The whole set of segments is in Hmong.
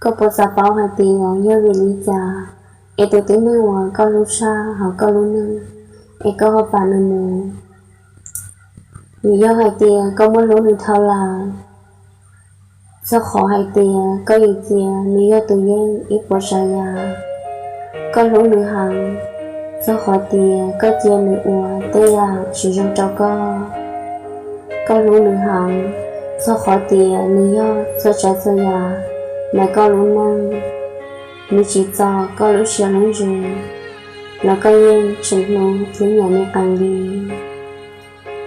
Koj puas xav paub hais tias yog vim li cas es tus tib neeg uas koj hlub tshaj hauv koj lub neej es koj ho pam nws mus? Vim yog hais tias koj muab hlub nws dhau lawm, txog qhov hais tias koj yuav cia nws yog tus yeej ib puas tsav yam. Koj hlub nws heev, txog qhov tias koj cia nws ua tej yam tsis zoo rau koj. Koj hlub nws heev, txog qhov tias nws yog txhua tsav txhua yam ntawm koj lub neej. Nws tsim txom koj lub siab lub ntsws los koj yeej tseem hlub thiab nyiam nws qee li.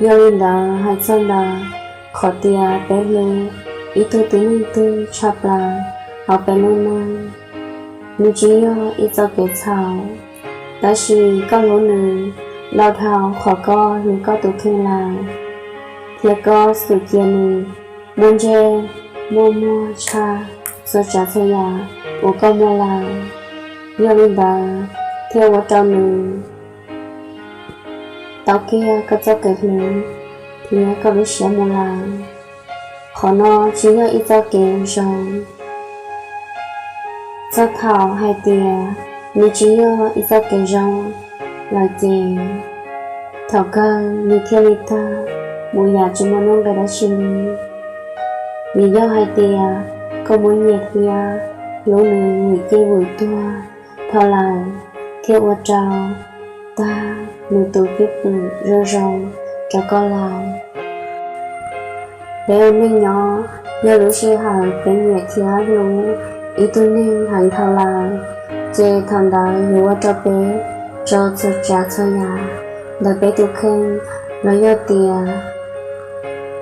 Yog li ntawd hais txog ntawm qhov tias peb hlub ib tug tib neeg twg tshaj plaws hauv peb lub neej, nws tsis yog ib txoj kev txhaum, tab sis koj hlub nws ntau dhau qhov koj hlub koj tus kheej lawm, thiab koj xum cia nws muaj ntsej muaj muag tshaj txhua tsav txhua yam uas koj muaj lawm. Yog li ntawd thiaj ua rau nws tau kiag koj txoj kev hlub thiab koj lub siab mus lawm. Qhov no tsis yog ib txoj kev zoo. Txog thaum hais tias nws tsis yog ib txoj kev zoo lawm ces thaum kawg nws thiaj li tag mus yam tsis muaj nuj nqis dab tsi li. Vim yog hais tias koj muab nyiam thiab hlub nws vwm ciaj vwm tuag dhau lawm, thiaj ua rau tag nws tus cwj pwm zoo zoo rau koj lawm. Peb ua neej nyob, yog lub sij hawm peb nyiam thiab hlub ib tug neeg heev dhau lawm, ces thaum ntawd yuav ua rau peb tso txhua tsav txhua yam ntawm peb tus kheej, los yog tias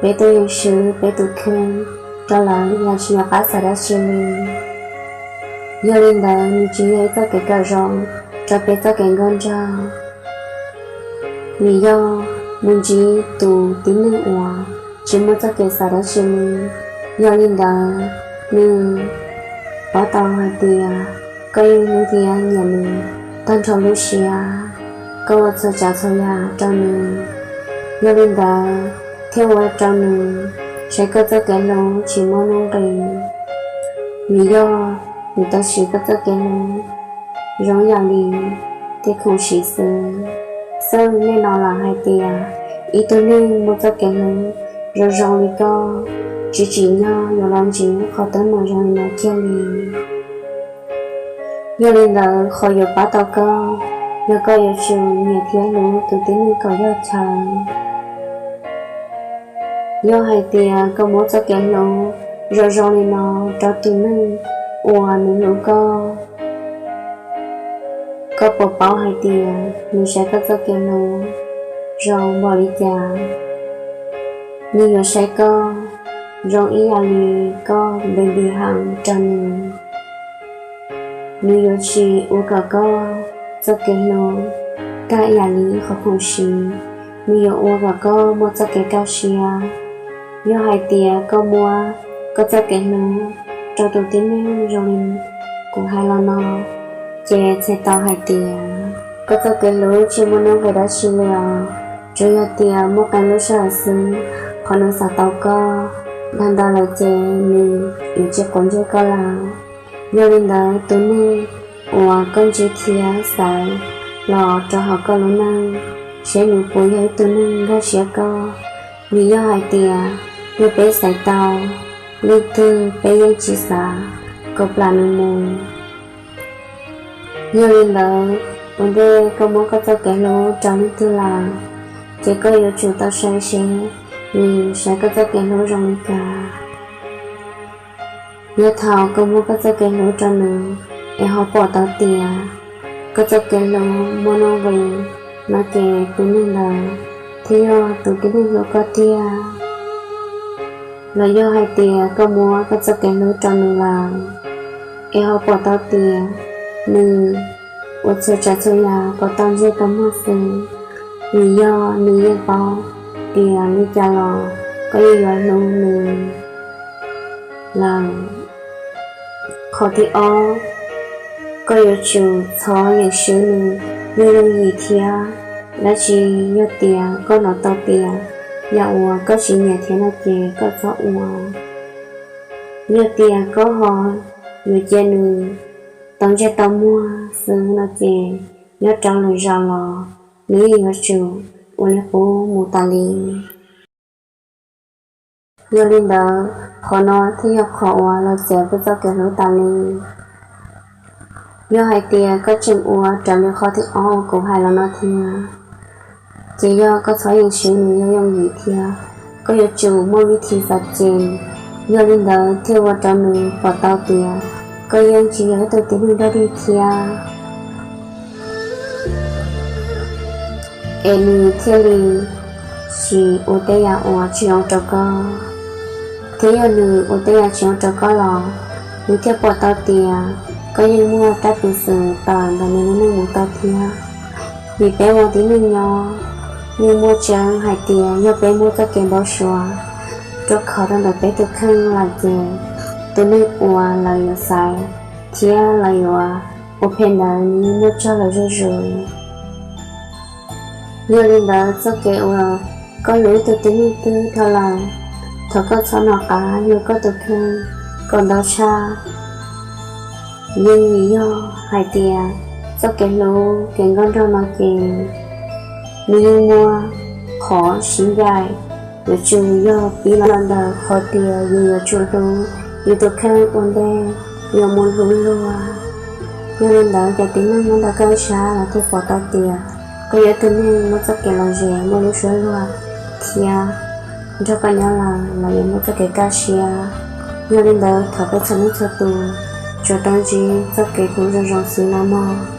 peb tuaj yeem swb peb tus kheej rau lawv yam tsis nco qab xav dab tsi li. Yog li ntawd nws tsis yog ib txoj kev kawm zoo rau peb txoj kev nkauj nraug. Vim yog mus ntsib tus tib neeg uas tsis muaj txoj kev xav dab tsi li. Yog li ntawd nws paub tau hais tias koj yeej hlub thiab nyiam nws tag nrho lub siab, koj ua txhua tsav txhua yam rau nws. Yog li ntawd thiaj ua rau nws saib koj txoj kev hlub tsis muaj nuj nqis. Vim yog nws tau siv koj txoj kev hlub zoo yam li tej khoom siv xwb. Xwb nej hnov lawm hais tias ib tug neeg muaj txoj kev hlub zoo zoo li koj, tsis tsim nyog yuav los ntsib qhov teeb meem zoo li no kiag li. Yog li ntawd qhov yuav pab tau koj, yog koj yuav tsum nyiam thiab hlub tus tib neeg kom yog chaw. Yog hais tias koj muab txoj kev hlub zoo zoo li no rau tus neeg uas nws hlub koj, koj puas paub hais tias nws saib koj txoj kev hlub zoo npaum li cas? Nws yuav saib koj zoo ib yam li koj npe nti heev rau nws. Nws yuav tsis ua kom koj txoj kev hlub tag ib yam li qhov khoom siv, nws yuav ua kom koj muaj txoj kev kaj siab. Yog hais tias koj muab koj txoj kev hlub rau tus tib neeg zoo li kuv hais los no, ces txhais tau hais tias koj txoj kev hlub tsis muaj nuj nqis dab tsi li os. Tsuas yog tias muaj qee lub sij hawm xwb, qhov nws xav tau koj, dhau ntawd lawm ces nws yuav tsis quav ntsej koj lawm. Yog li ntawd tus neeg uas koj ntsib thiab xaiv los rau hauv koj lub neej, seb nws puas yog ib tug neeg nkag siab koj. Vim yog hais tias yog peb xaiv tau leej twg peb yeej tsis xav kom plam nws mus. Yog li ntawd, ua ntej koj muab koj txoj kev hlub rau leej twg lawm, ces koj yuav tsum tau saib seb nws saib koj txoj kev hlub zoo li cas. Yog thaum koj muab koj txoj kev hlub rau nws, es ho pom tau tias koj txoj kev hlub muaj nuj nqis, no ces tus neeg ntawd thiaj yog tus tib neeg hlub koj tiag. Los yog hais tias koj muab koj txoj kev hlub rau nws lawm, es ho pom tau tias nws ua txhua tsav txhua yam kom tau ntsej tau muag xwb, vim yog nws yeej paub tias li cas los koj yeej yuav hlub nws lawm. Qhov thib ob, koj yuav tsum txhob yeem swb nws yooj yooj yim thiab. Dab tsi yog tias koj hnov tau tias yam uas koj tsis nyiam thiab no ces koj txhob ua. Yog tias koj ho yus cia nws tau ntsej tau muag xwb no ces nyob rau lwm zaus los nws yeej yuav tsum ua li qub mus tas li. Yog li ntawd qhov no thiaj yog qhov uas los txiav peb txoj kev hlub tas li. Yog hais tias koj tseem ua raws li qhov thib ob uas kuv hais los no thiab, ces yog koj txhob yeem siv nws yog yooj yim thiab, koj yuav tsum muaj vib thim xav ces, yog li ntawd thiaj ua rau nws pom tau tias koj yeej tsis yog ib tug tib neeg dog dig thiab, es nws thiaj li tsis ua tej yam uas tsis zoo rau koj. Thiab yog nws ua tej yam tsis zoo rau koj los nws thiaj pom tau tias koj yeej muaj rab peev xwm tawm ntawm nws lub neej mus tau thiab. Vim peb ua tib neeg nyob yeej muaj tseeb hais tias yog peb muab txoj kev npau suav rau khov rau ntawm peb tus kheej lawm ces tus neeg uas lawv yuav xaiv thiab lawv yuav ua phem ntawd nws yeej muaj tsaug lawm zuj zus. Yog li ntawd txoj kev uas koj hlub ib tug tib neeg twg dhau lawm, thov koj txhob hnov qab hlub koj tus kheej kom ntau tshaj. Yeej vim yog hais tias txoj kev hlub kev nkauj nraug no ces nws yeej muaj qhov sib ncaim, yuav tsum yog pib los ntawm qhov tias yus yuav tsum hlub yus tus kheej ua ntej, yuav mus hlub luag. Yog li ntawd cov tib neeg nyob ntawm koj ib sab lawv thiaj pom tau tias koj yog ib tug neeg muaj txoj kev lom zem, muaj lub suab luag thiab nrog koj nyob lawm los yuav muaj txoj kev kaj siab. Yog li ntawd thov peb txhua leej txhua tus tsuas tau ntsib txoj kev hlub zoo zoo xwb nawb mog.